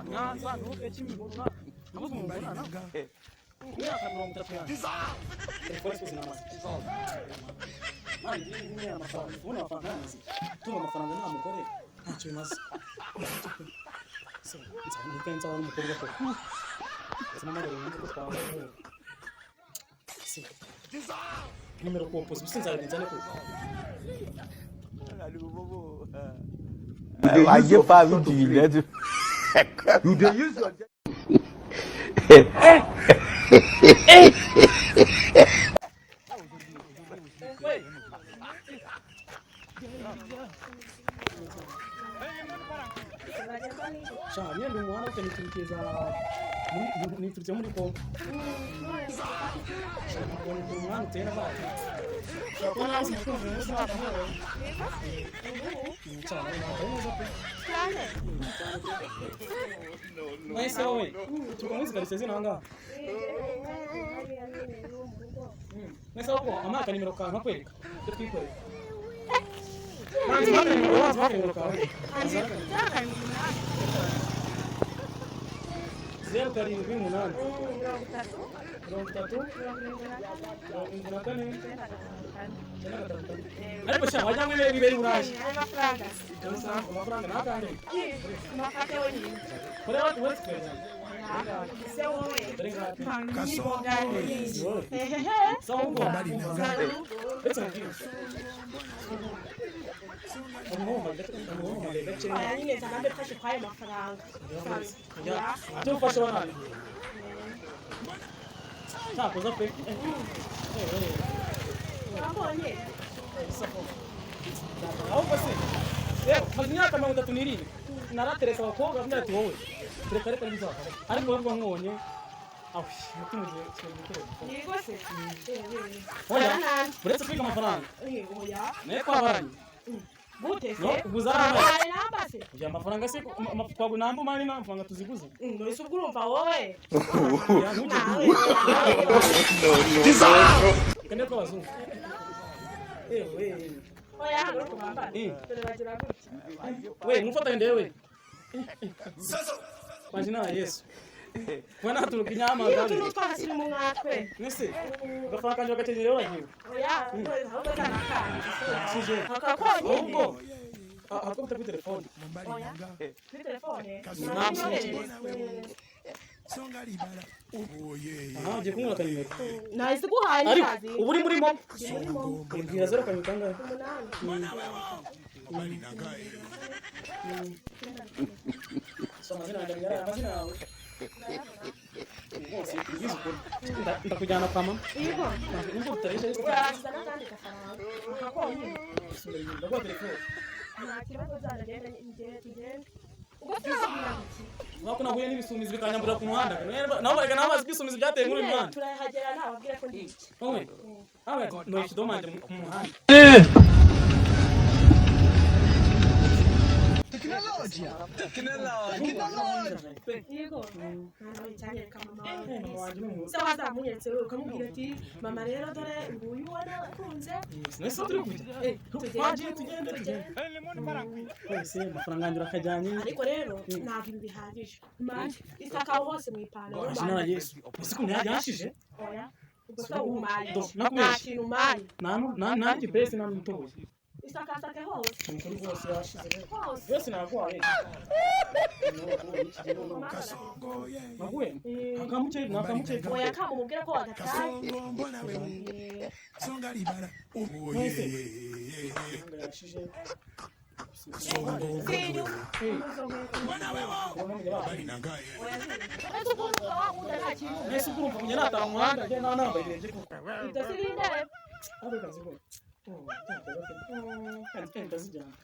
Nyanza ntuke Kimihurura nabuze umuntu mbona imyaka 30 yanjye telefone zose namaze mani nyine amafaranga ubona amafaranga namaze tunga amafaranga nta mugore ntacyo bimaze so nzaba nzaba n'umukobwa koko sinamagara umuntu ko twahuye si nimero kompozi gusa nzabigenza ne koko. Ayé fa mi jì lẹ́tù. You dey use your Sha nyine umuhanda ukaniturikiza nituritse muri Kongo. Ubonye ukuntu umuhanda utera amazi. Ushobora kuba nawe uzi kumva umunsi ntabwo cyane ntabwo ari neza pe. Nahise wowe turuka muri izi karitsiye zino aha ngaha. Nahise wowe ampa akanimero kawe nkakwereka icyo twikoreye. Manzi mpa akanimero, manzi mpa akanimero kawe. 0 7 8 30 74 93 5. Ariko sha wagira ngo bibere i Burayi. Amafaranga ni akangahe? Kore uretse kuyajyana. Dore ngapi? Wowe. Sawa ubwo. Uretse nkubwire. Umuhungu gake. Icyo ufashe bana. Cyakoze pe. Ahubwo se rero maze imyaka 37 narateretse abakobwa bavuga ati wowe reka reka ntibizavamo ariko wowe nkubonye aho umutima ugiye gutera. Oya uretse kwiga amafaranga nayo twabaranye no uguza arabaye kugira amafaranga se twagura namba mani nta mafaranga tuziguze. Reka ndebe ko abazungu ewe we mufatanye ndebe kwa jina la Yesu kuba naturuka inyamagabe nese agafaranga kanje bagakenyera uragiwe sije ahubwo ahubwo kuri telefone aha ugiye kunywa akanimero ariko ubu uri muri momo mbwira 0 7 kangahe 8. Amazina yanjye amazina yawe rwose ubwize ukuri ndakujyana kwa mama nubwo tutarisha ariko ndaguha telefone Nako nahuye n'ibisumizi bikanyambura ku muhanda nabo barega nabo bazi ko ibisumizi byateye muri uyu muhanda wowe nawe ni ikidomanje mu muhanda. Se wazamunyeretse ukamubwira ati mama rero dore nguyu ubona akunze. Nese turi kujya twagiye tugende tugende wese amafaranga yanjye urakajyanye. Ariko rero ntabwo ibi bihagije mani isakawe hose mu ipantaro. Kwa jina la Yesu ese ukuntu yanshije. Oya ubwo se umaye Do, nta nakubeshye. kintu umaye. Nanjye pesi namutoye. Isakasake hose. Ni ukuri rwose yashize hose. Byose naguhaye naguye akamukeye nakamukeye. Oya kamumubwira ko wagataye. Yashije. Ese ukuntu wakunda nta kintu. Nese urumva njye nataha umuhanda njye nta nambaye ibirenge koko. Ibyo si bindebe. Ariko kazi ko kandi ndazijyana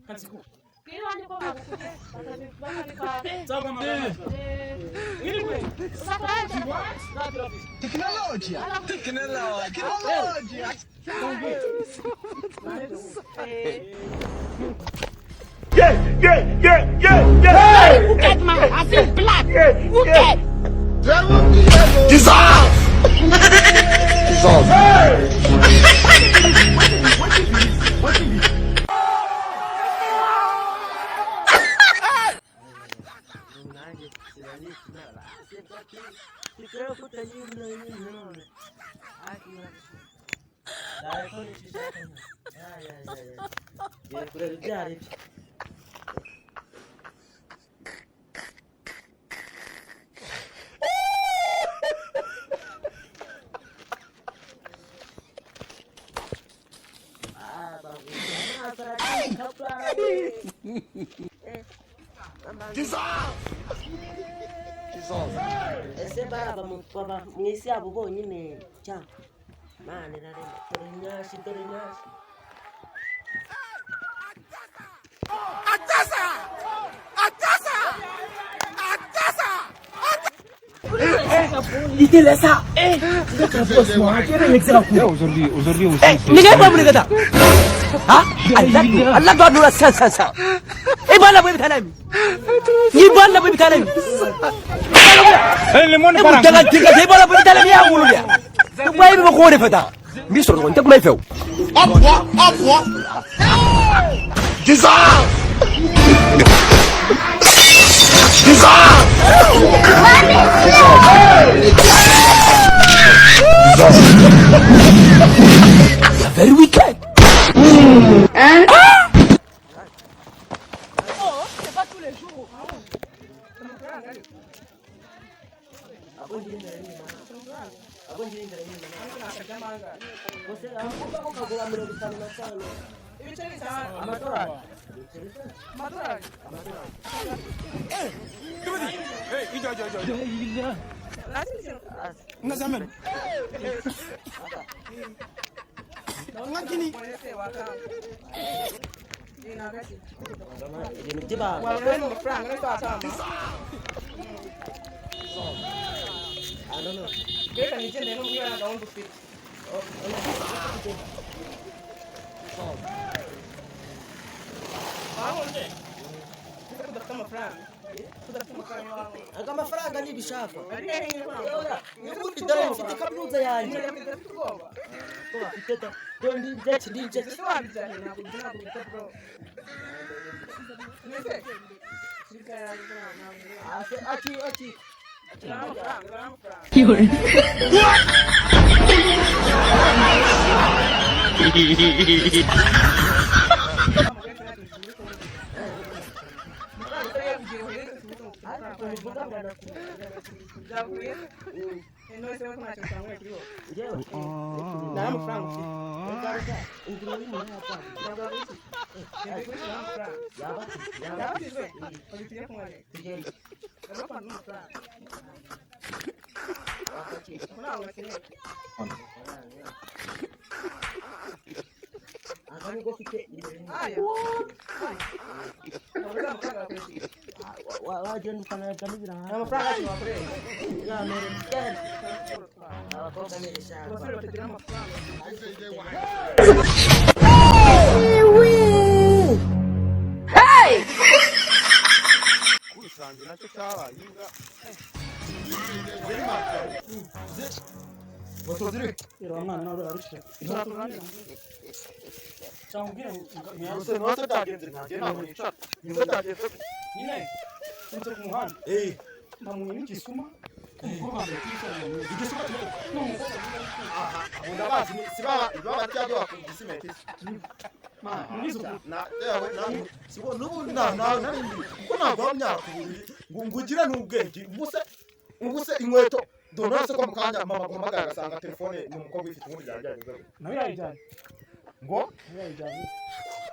kazi ko Bwira iwanyu ko bagukubye bakabikora. Nzaguhamagara mwiriwe. Uzakora telefone. Jesus. Ese baba mu isi yabo bonyine cyangwa mane rarema dore nyashi dore nyashi. Atasa! Atasa! Atasa! Aujourd'hui aussi. Very wicked. Oh, c'est pas tous les jours. Amafaranga ntibishaka ubundi dore mfite kaminuza yanjye Ngugira n'ubwenge ubuse inkweto donase ko mukanya mama guhamagara agasanga telefone ni umukobwa ifite ubundi byajyanye nawe yayijyanye ngo yayijyanye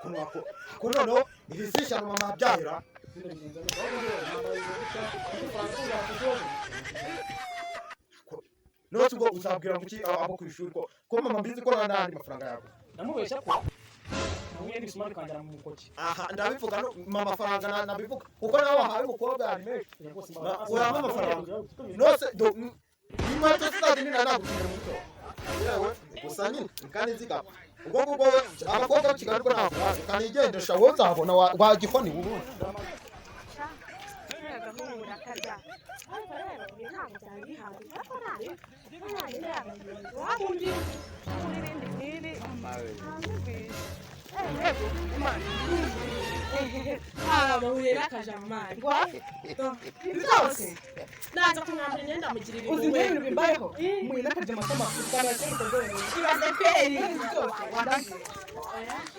kunwako ko noneho iri sishyano mama abyahira none ubwo uzabwira ngo iki abo ku ishuri ko mama mbizi ko nta n'andi mafaranga yawe ndamubeshya ko nahuye n'ibisuma bikanjyana mu mukoki. Aha ndabivuga no mama faranga nabivuga kuko nawe wahaye umukobwa ari menshi urama amafaranga nose do inkweto zizajya nina nagutumira mu muto yewe gusa nyine kandi nzigapfa ubwo ngubwo abakobwa b'i Kigali ko ntabwo bazi kanigendesha wowe nzabona wagifoni ubundi. Yego, Imana. Ah, bahuye n'akajamani. Byose. Naza kumwambura imyenda mugirira Uzi impuhwe. ibintu bimbayeho muye n'akajama k'amafuta Ibaze kweri. byose wandangiye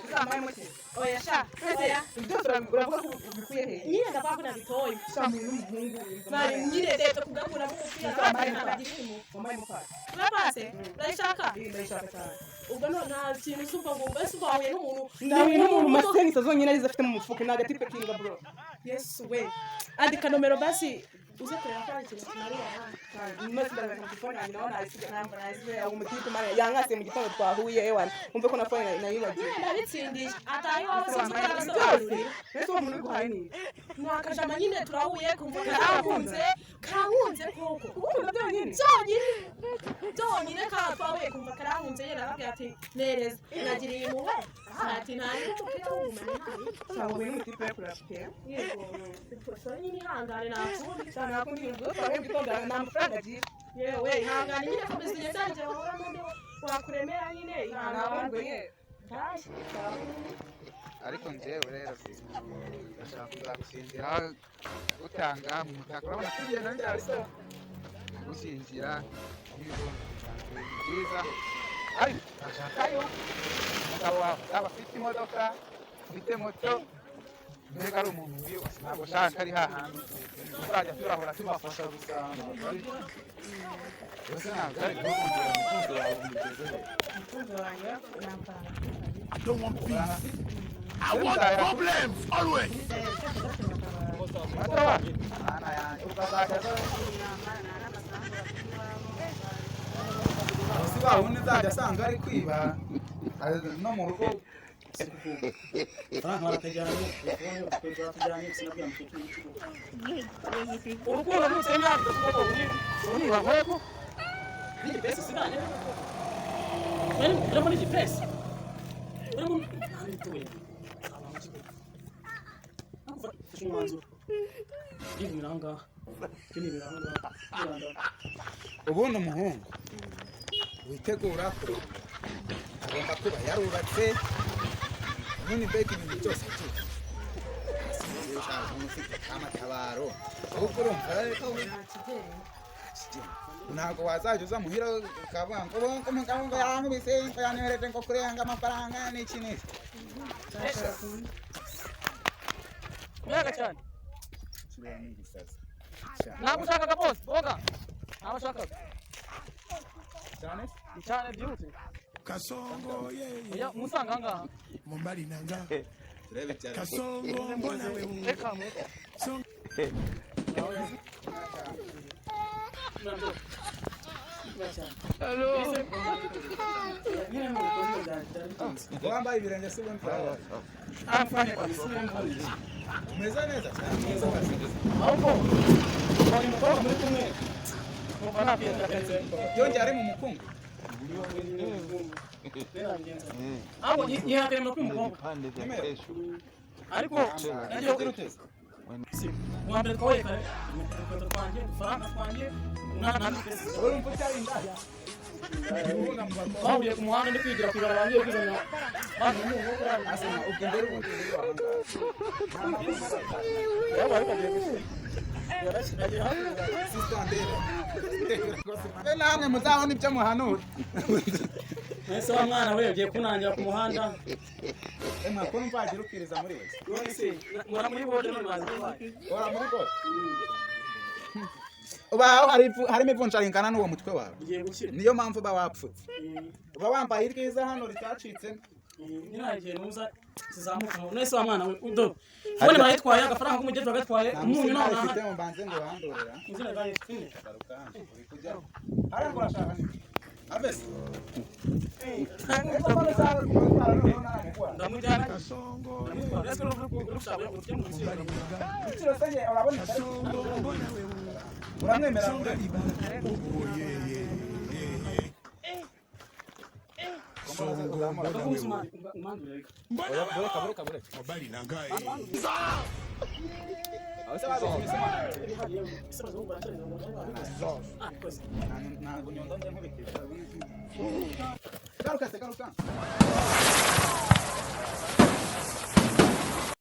uzamaye muke. Oya sha. Oya. Byose uravuga ko ubikuye hehe? Nyine ndavuga ko nabitoye. Sha muye n'umuhungu. Mari nyine ndetse kugakuramo umupira nabagirira impuhwe. Wambaye mukase. Urapase? Urayishaka? Ndayishaka cyane. Ubwo no nta kintu usubwa ngo mbese ubahuye n'umuntu. Ndahuye n'umuntu masengisa zonyine arizo afite mu mufuka, ni agatipe kinga bro. Yesu we. Andika nomero basi uze kureba ko hari ikintu kimarira. Maze ndagaruka telefone yanjye nawe nayisiga, ntabwo nayisiga. Uwo mutipe mara yankase mu gitondo twahuye, ewana umve ko na phone nayibagiwe. Nyine ndabitsindiye. Ataye iwawe sinzi uko Byose. yabisobanuriye. Mbese uwo muntu uri guhaye ni iki? Ni akajama nyine turahuye kumva karankunze. Karankunze koko. Ukunda byonyine. Byonyine. Byonyine ka twahuye kumva karankunze nyine arabwira ati nereza. Nagiriye impuhwe. Ati nta n'umupira w'umumaro. Cyangwa uhuye n'umutipe we kureba pe. Yego. Sore nyine ihangane nta kundi. Cyane nakundi ibintu byose twahuye mu gitondo nta mafaranga agira. Yewe ihangane nyine komeza ugende igihe wahura n'undi wakuremera nyine ihangane. Ntabwo ye. Ntashye. Ariko njyewe rero ndashaka kuzagusinzira gutanga mu mutaka, urabona ko ibintu byari sawa, gusinzira n'ibintu byiza, ariko ndashakayo umugabo wawe yaba afite imodoka, afite moto, mbega ari umuntu wiyubashye, ntabwo ushaka ari hahandi tuzajya turahora tubafasha gusa. Gusa ntabwo ari guhungura umukunzi wawe umugezeho. Umukunzi wanjye namfana. I don't want peace. I want problems always. Mana yanjye, ukazajya si wa wundi nzajya asanga ari kwiba no mu rugo. Frank barakajyanye, barakajyanye, sinabwira mukecuru w'ikigo. Urukundo ntusenya kuko uri wahoye ko. Ni pesa sinanye. Wewe urabona ni pesa. Urabona ntuye. Fashe umwanzuro. Ndivumira aha ngaha. Ndivumira aha ngaha. Ubundi umuhungu witegura kurongora agomba kuba yarubatse nyine, mbega ibintu byose abyuka ushaka umuntu ufite amatabaro, ahubwo urumva rero ko ntabwo wazajya uza muhira ukavuga ngo ngo umugabo ngo yankubise, ngo yanyohereje ngo kurenga amafaranga n'iki n'iki. Mbega cyane. Kiriya ni igisazi. Ntabwo ushakaga bose, boga. Ntabwo ushakaga. Cyane. Ni cyane byihuse. Kasongo, yeah, Oya, musanga aha ngaha. Mobali nanga. Turebe ibyo ari byo. Kasongo, mbona wewe. Reka mureke. Song. Wambaye ibirenge se ubundi umeze neza cyane. Ahubwo ubonye umukobwa muri kumwe numva nakwiyenda. Yongeye ari mu mukungu. Ahubwo yihakanye amakuru umukobwa, ariko nagiye si uwa mbere twahuye kare, udukweto twanjye, udufaranga twanjye, umwana nta. Urumva utari indaya uvuga mu bakobwa. Twahuriye ku muhanda ndi kwigira ku ibarabara ngiye kwizanira banki Asema ubwo mbere ubundi uri yaba ariko agiye gushyira agiye hakurya. Sister ndebe. Be namwe muzabona ibyo muhanura. Ese wa mwana we ugiye kunangira ku muhanda? Emwe ko numva wagira ukiriza muri we. None se nkora muri bote none bazi kubaye. Ora muri gose. Uba hari harimo ivunja ringana n'uwo mutwe wawe. Ugiye gukira. Niyo mpamvu uba wapfutse. Uba wambaye iryiza hano ritacitse. Nyine hari igihe nuza kizamuka ngo none se wa mwana we udo phone barayitwaye, agafaranga k'umukecuru bagatwaye, Nta umunyu musinari nawe ufite ngo mbanze ngo bandurira. Inzira za Yesu nyine. Garuka hano uri kujya. Hariya ngo urashaka ni. Avese. Ndamujyana. Kasongo, ndamutwara ese uri gushaka ujye mu nzira. Igiciro se njye urabona. Kasongo, mbona wewe. Uramwemera? Songa libala. Oh, yeah, yeah, yeah. Songo, mbona wewe. Umandure. Mbona wewe. Bureka, bureka, bureka. Mobali nanga. Ese bazi imisumari. Ah, koze. Ntabwo nyundo njye nkubitira. Garuka se, garuka.